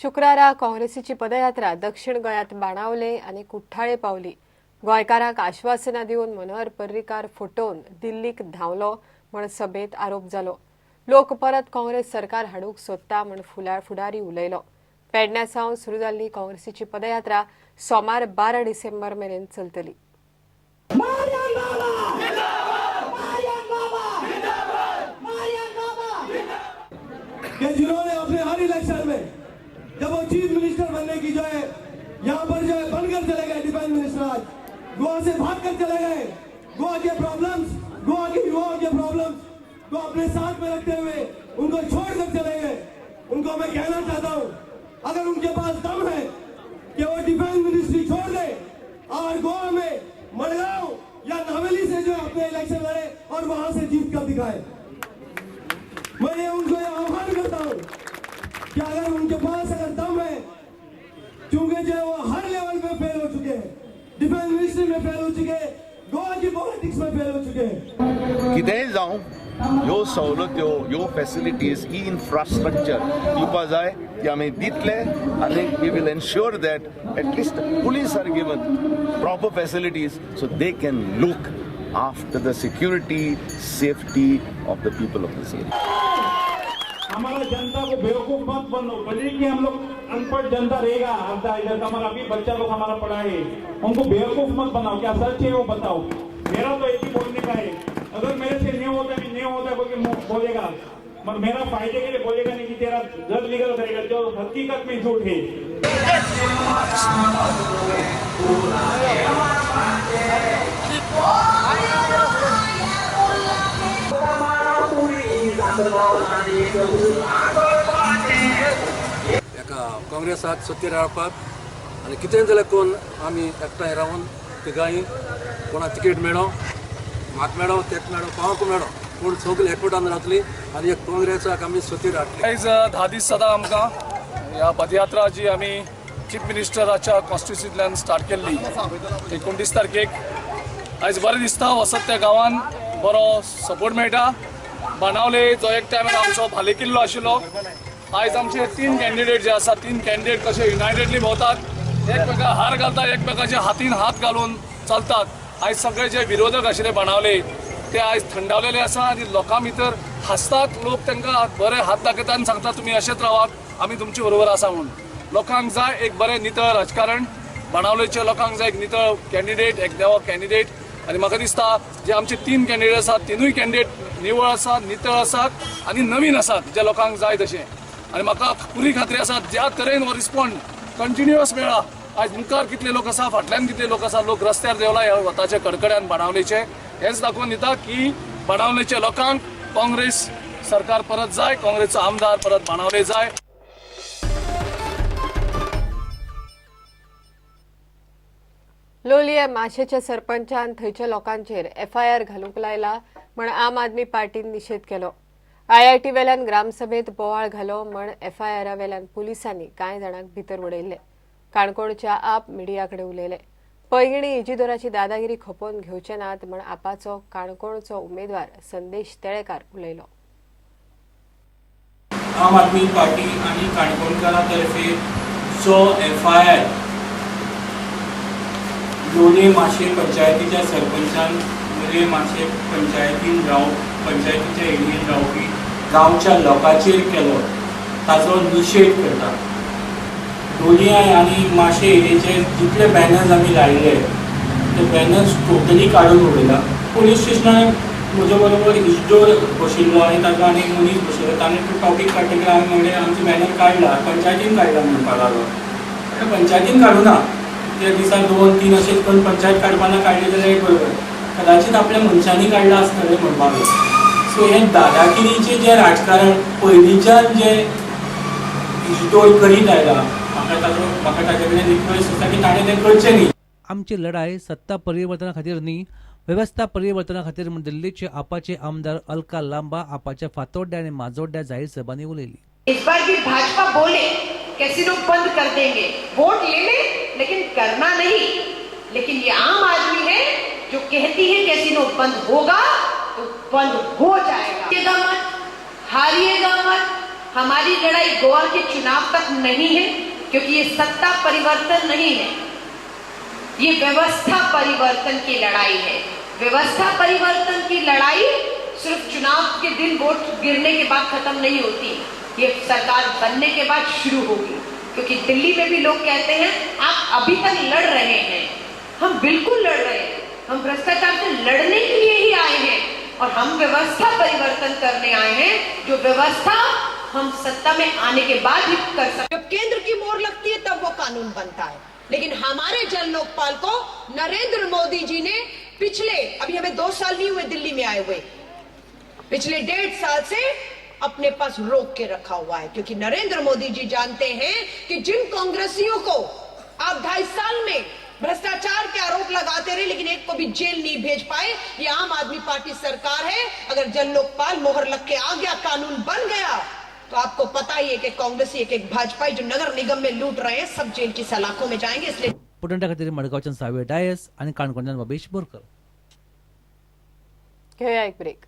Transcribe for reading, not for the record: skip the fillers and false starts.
शुक्रारा काँग्रेसीची पदयात्रा दक्षिण गोंयांत बाणावले आनी कुठ्ठाळे पावली. गोंयकारांक आश्वासनां दिवन मनोहर पर्रीकार फटोवन दिल्लीक धांवलो म्हण सभेंत आरोप जालो. लोक परत काँग्रेस सरकार हाडूंक सोदता म्हण फुडारी उलयलो. पेडण्या सावन सुरू जाल्ली काँग्रेसीची पदयात्रा सोमार 12 डिसेंबर मेरेन चलतली. कि जिन्होंने अपने हर इलेक्शन में जब वो चीफ मिनिस्टर बनने की जो है यहाँ पर जो है बनकर चले गए डिफेंस मिनिस्टर, आज गोवा से भाग कर चले गए। Goa K problems, Goa K युवाओं के प्रॉब्लम्स को अपने साथ में रखते हुए उनको छोड़कर चले गए। उनको मैं कहना चाहता हूँ, अगर उनके पास दम है कि वो डिफेंस मिनिस्ट्री छोड़ दे और गोवा में मडगांव या नावेली से जो है अपने इलेक्शन लड़े और वहां से जीत कर दिखाए। मैं ये उनको ये आह्वान करता हूं कि अगर उनके पास अगर दम है, क्योंकि जो है वो हर लेवल पे फेल हो चुके हैं, डिफेंस मिनिस्ट्री में फेल हो चुके हैं, गोवा की पॉलिटिक्स में फेल हो चुके हैं। कितेंय जावं, ह्यो सवलत्यो, ह्यो फॅसिलिटीज, ही इन्फ्रास्ट्रक्चर दिवपा जाय ती आमी दितले आनी we will ensure that at least police are given proper facilities so they can look after the security, safety of the people of this area. हमारा जनता को बेवकूफ मत बनो। भले कि हम लोग अनपढ़ जनता रहेगा आधा इधर, हमारा अभी बच्चा लोग हमारा पढ़ा है, उनको बेवकूफ मत बनाओ। क्या सच है वो बताओ। मेरा तो एक ही बोलने का है, अगर मेरे से नहीं होता, मैं नहीं होता बोल के बोलेगा, मगर मेरा फायदे के लिए बोलेगा नहीं कि तेरा जज लीगल करेगा, जो हकीकत में झूठ है। एका काँग्रेसाक सत्तेर हाडपाक आनी कितेंय जाल्यार करून आमी एकठांय रावन तिगांय कोणाक तिकेट मेळो, म्हाका मेळो, तेका मेळो, कोणाक मेळो, पूण सगळीं एकवटान रावतली आनी एक काँग्रेसाक आमी सत्तेर हाडटली। आयज 10 दीस जाता आमकां ह्या पदयात्रा जी आमी चीफ मिनिस्टराच्या कॉन्स्टिट्युन्सींतल्यान स्टार्ट केल्ली 29 तारखेक। आयज बरें दिसता, वसत त्या गांवान बरो सपोर्ट मेळटा। बाणावले जो एक टायमार आमचो भाले किल्लो आशिल्लो, आयज आमचे 3 कॅन्डिडेट जे आसा, 3 कॅन्डिडेट कशे युनायटेडली भोंवतात, एकमेकाक हार घालतात, एकमेकाच्या हातीन हात घालून चलतात। आयज सगळे जे विरोधक आशिल्ले बाणावले ते आयज थंडावलेले आसा आनी लोकां भितर हांसतात। लोक तांकां बरे हात दाखयतात आनी सांगतात तुमी अशेंच रावात, आमी तुमचे बरोबर आसा म्हणून। लोकांक जाय एक बरें नितळ राजकारण, बाणावलेच्या लोकांक जाय एक नितळ कॅन्डिडेट, एक देवा कॅन्डिडेट। आनी म्हाका दिसता जे आमचे 3 कॅन्डिडेट आसात, 3ूय कॅन्डिडेट निवळ आसात, नितळ आसात आनी नवीन आसात, जे लोकांक जाय तशें। आनी म्हाका पुरी खात्री आसा ज्या तरेन हो रिस्पॉन्ड कंटिन्युअस मेळ्ळा, आयज मुखार कितले लोक आसा, फाटल्यान कितले लोक आसा, लोक रस्त्यार देंवला ह्या वताच्या कडकड्यान बाणावलेचे। हेच दाखोवन दिता की बाणावलेच्या लोकांक काँग्रेस सरकार परत जाय, काँग्रेसचो आमदार परत बाणावले जाय। लोलये माशेच्या सरपंचान थंयच्या लोकांचेर एफआयआर घालूंक लायला म्हण आम आदमी पार्टीन निशेध केलो। आयआयटी वेल्यान ग्रामसभेत बोवाळ घालो म्हण एफआयआरा वेल्यान पुलिसांनी कांय जाणांक भितर उडयल्ले। काणकोणच्या आप मिडिया कडेन उलयले। पैंगिणी इजिदोराची दादागिरी खपोवन घेवचे नात म्हण आपाचो काणकोणचो उमेदवार संदेश तेळेकार उलयलो। आम आदमी पार्टी आनी काणकोणकारां तर्फे जो एफआयआर लोलये माशे पंचायतीच्या सरपंचान लोलये माशे पंचायतीन पंचायतीच्या एरियेन रावपी गांवच्या लोकांचेर केलो ताचो निशेध करता। लोलये आनी माशे एरियेचे जितले बॅनर्स आमी लायिल्ले ते बॅनर्स टोटली काडून उडयला। पोलीस स्टेशनार म्हजे बरोबर इजडोर बशिल्लो आनी ताजो आनी एक मनीस बशिल्लो, ताणें तो टॉपीक काडटकीर हांवें म्हणलें आमचो बॅनर काडला, पंचायतीन काडला म्हणपाक लागलो। म्हणल्यार पंचायतीन काडूना, त्या दिसा 2-3 अशेंच करून पंचायत काडपाना काडली जाल्यार एक बरोबर, कदाचीत आपल्या मनशांनी काडला आसतलें म्हणपाक लागलो। सो हें दादागिरीचें जें राजकारण पयलींच्यान जें इजडोर करीत आयला, म्हाका ताजे कडेन रिक्वेस्ट आसा की ताणें तें करचें न्ही। आमची लढाई सत्ता परिवर्तना खातीर न्ही, वेवस्था परिवर्तना खातीर म्हूण दिल्लीचे आपाचे आमदार अलका लांबा आपाच्या फातोड्ड्या आनी माजोड्ड्या जाहीर सभांनी उलयली। इस बार भी भाजपा बोले कैसीनो बंद कर देंगे, वोट ले ले लेकिन करना नहीं। लेकिन ये आम आदमी है जो कहती है कैसीनो बंद होगा तो बंद हो जाएगा। हारिएगा मत, हारिएगा मत, हमारी लड़ाई गोवा के चुनाव तक नहीं है, क्योंकि ये सत्ता परिवर्तन नहीं है, ये व्यवस्था परिवर्तन की लड़ाई है। व्यवस्था परिवर्तन की लड़ाई सिर्फ चुनाव के दिन वोट गिरने के बाद खत्म नहीं होती, ये सरकार बनने के बाद शुरू होगी। क्योंकि दिल्ली में भी लोग कहते हैं आप अभी तक लड़ रहे हैं, हम बिल्कुल लड़ रहे हैं, हम भ्रष्टाचार से लड़ने के लिए ही आए हैं और हम व्यवस्था परिवर्तन करने आए हैं, जो व्यवस्था हम सत्ता में आने के बाद ही कर सकते। जब केंद्र की मोहर लगती है तब वो कानून बनता है, लेकिन हमारे जन लोकपाल को नरेंद्र मोदी जी ने पिछले, अभी हमें 2 साल नहीं हुए दिल्ली में आए हुए, पिछले 1.5 साल से अपने पास रोक के रखा हुआ है। क्योंकि नरेंद्र मोदी जी जानते हैं कि जिन कांग्रेसियों को आप 2.5 साल में भ्रष्टाचार के आरोप लगाते रहे लेकिन एक को भी जेल नहीं भेज पाए, ये आम आदमी पार्टी सरकार है। अगर जन लोकपाल मोहर लग के आ गया, कानून बन गया, तो आपको पता ही है कि कांग्रेसी एक एक भाजपाई जो नगर निगम में लूट रहे हैं सब जेल की सलाखों में जाएंगे। इसलिए पुटंटा खातीर मडगांवच्यान सावे डायस आनी काणकोणच्यान बबेश बोरकर। घेऊया एक ब्रेक।